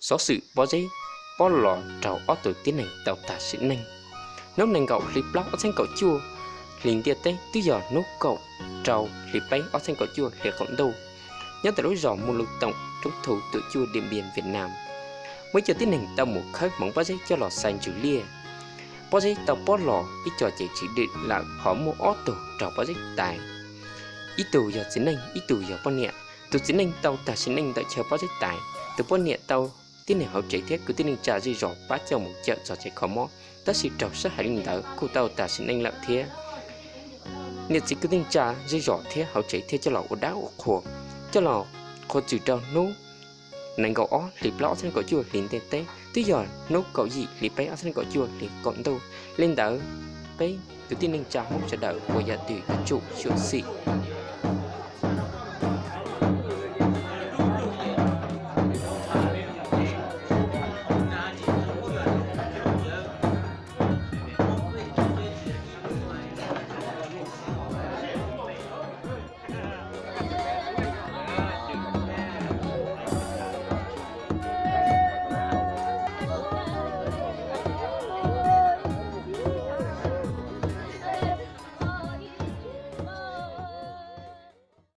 Xov xwm pob zeb pob los raug ob tug tib neeg tau tag sim neej. Hnub nees nkaum hli plaub ob txhiab kaum cuaj hli ntiaj teb twb yog hnub kaum rau hli peb ob txhiab kaum cuaj hli qaum ntuj, nyob ntawm lub zos Mus Lus Toom, Roob Thu, Tuam Cuaj, Diam Npias, Viaj Nam, muaj ib co tib neeg tau mus khawb hmoov pob zeb coj los xais ntsws liaj. Pob zeb tau pob los ib co ces tsis dim lawm, ho muaj ob tug raug pob zeb tais. Ib tug yog txiv neej, ib tug yog poj niam. Tus txiv neej tau tag sim neej ntawm chaw pob zeb tais, tus poj niam tau tib neeg hauv tsev thiab kwv tij neej tsa zej zos pab coj mus cawm txog tsev kho mob, tab sis raug sab hais li ntawd kuj tau tag sim neej lawm thiab. Niam txiv kwv tij neej tsa zej zos thiab hauv tsev thiaj coj los ua dab ua qhua, coj los qhuas txwm rau hnub nees nkaum ob hli plaub ob txhiab kaum cuaj hli ntiaj teb twb yog hnub kaum yim hli peb ob txhiab kaum cuaj hli qaum ntuj. Li ntawd, peb kwv tij neej tsa Hmoob sawv daws ua yam twg yuav tsum xyuam xim.